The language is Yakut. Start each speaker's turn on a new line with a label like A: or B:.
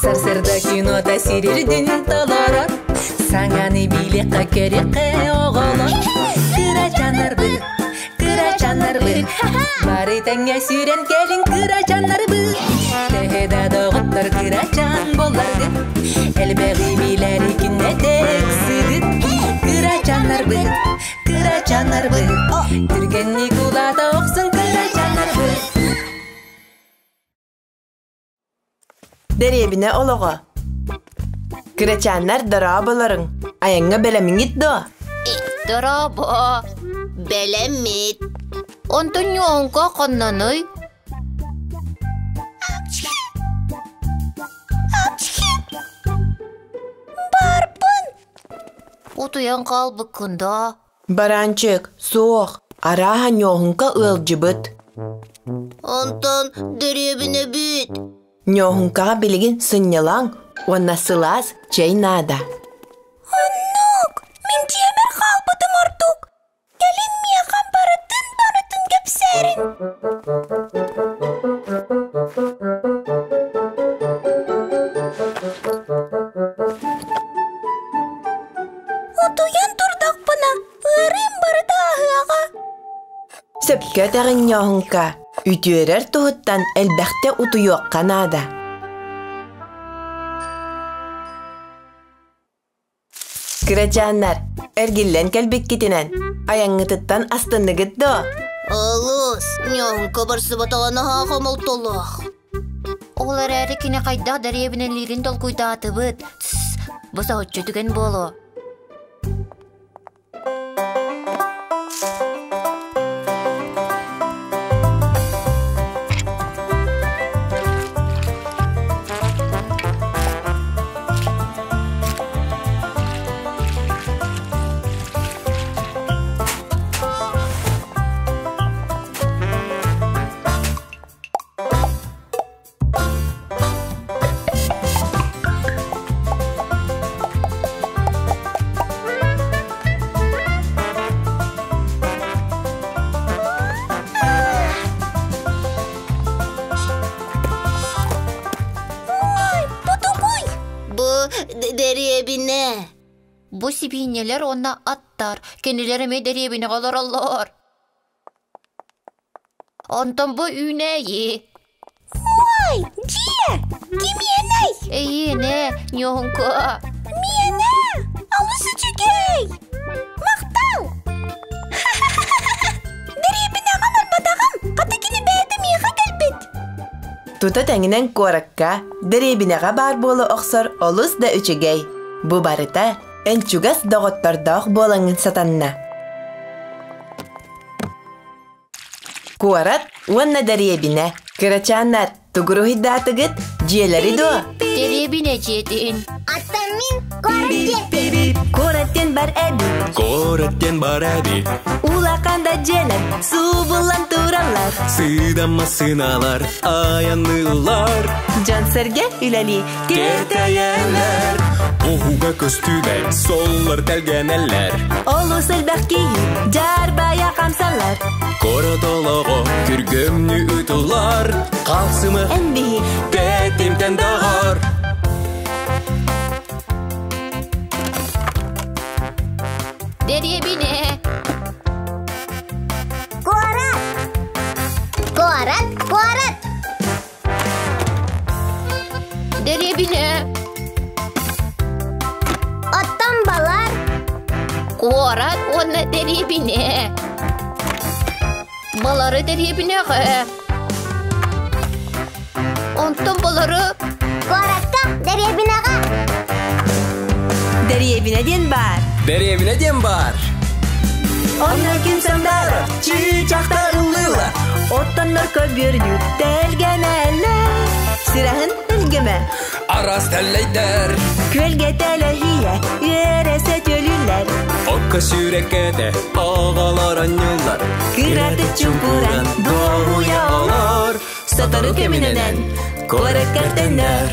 A: Сарсырда кинота сирирдин толорор. Саҥаны билиэххэ көрүөххэ оҕолор. Кырачаннарбыт, кырачаннарбыт, бары тэҥҥэ сүүрэн кэлиҥ кырачаннарбыт. Төһө да доҕоттор кырачан буолларгыт, элбэҕи билэри күннэтэ ыксыгыт. Кырачаннарбыт, кырачаннарбыт, түргэнник улаата охсун кырачаннарбыт.
B: Дэриэбинэ олоҕо. Кырачааннар дорооболоруҥ, айаҥҥа бэлэмҥит дуо?
C: Дорообо,
D: Бэлэммит.
C: Онтон ньуоҥка хонноной?
D: Барбын.
C: Утуйан хаалбыккын да?
B: Баранчык, суох, арааһа ньуоһуҥка ыалдьыбыт.
D: Онтон дэриэбинэбит.
B: Ньуоһуҥкаҕа билигин сынньалаҥ уонна сылаас чэй наада.
D: Оннук, мин дьиэбэр хаалбытым ордук. Кэлин миэхэ барытын-барытын кэпсээрин. Утуйан турдахпына, ыарыым барыта аһыаҕа.
B: Сөпкө этэҕин, Ньооһуҥка, үтүөрэр туһуттан элбэхтэ утуйуохха наада. Кырачааннар, эргиллэн кэлбиккитинэн, айаҥҥытыттан астынныгыт дуо?
D: Олус, ньооһуҥка барсыбатаҕа наһаа хомолтолоох.
C: Ол эрээри кини хайдах дэриэбинэлиирин толкуйдаатыбыт. Тсс, бу соһуччу түгэн буолуо.
D: Ой, бу тугуй? Бу дэриэбинэ.
C: Бу сибиинньэлэр уонна аттар кинилэр эмиэ дэриэбинэҕэ олороллор. Онтон бу үүнээйи.
D: Ой, дьиэ! Кимиэнэй?
C: Эйиэнэ, ньуоһуҥка.
D: Миэнэ! Олус үчүгэй! Махтал! Дэриэбинэҕэ барбатаҕым, хата кини бэйэтэ миэхэ кэлбит.
B: Тута тэҥинэн куоракка, дэриэбинэҕэ баар буола охсор олус да үчүгэй. Бу барыта эн чугас доҕоттордоох буолаҥҥын сатанна. Куорат уонна дэриэбинэ. Кырачааннар, тугуруһуйдаатыгыт? Дьиэлэри дуо?
C: Дэриэбинэ дьиэтин.
D: Аттан мин куорат дьиэтин.
B: Куорат диэн бар эбит.
E: Куорат диэн бар эбит.
B: Улахан да дьиэлэр субуллан тураллар.
E: Сыыдам массыыналар айанныыллар.
B: Дьон-сэргэ үлэлии
E: Тиэтэйэллэр. Оһуга көстүбэт, соллор тэлгэнэллэр.
B: Олус элбэх киһи дьаарбайа хамсалар.
E: Куорат олоҕо күргөмнү ытыллар. Халсымы
B: Эн биһи
E: тэтимтэн даҕар.
C: Дэриэбинэ.
D: Куорат! Куорат, куорат!
C: Дэриэбинэ.
D: Оттон балар?
C: Куорат уонна дэриэбинэ. Балары дэриэбинэҕэ. Онтон балары...
D: Куоракка, дэриэбинэҕэ.
B: Дэриэбинэ диэн баар.
E: Дэриэбинэ диэн баар.
B: Онно ким сандаарар,
E: чыычахтар ыллыылар.
B: Оттоннор көбүөрдүү тэлгэнэллэр. Сираһын өлгөмө.
E: Арас тэллэйдэр.
B: Күөлгэ тэлэһийэ, үөрэ сөтөлүллэр.
E: Окко сүүрэккэтэ, оҕолор онньууллар.
B: Кыратык чуҥкуран, дуоһуйа олор. Сотору кэминэнэн, куоракка төннөр.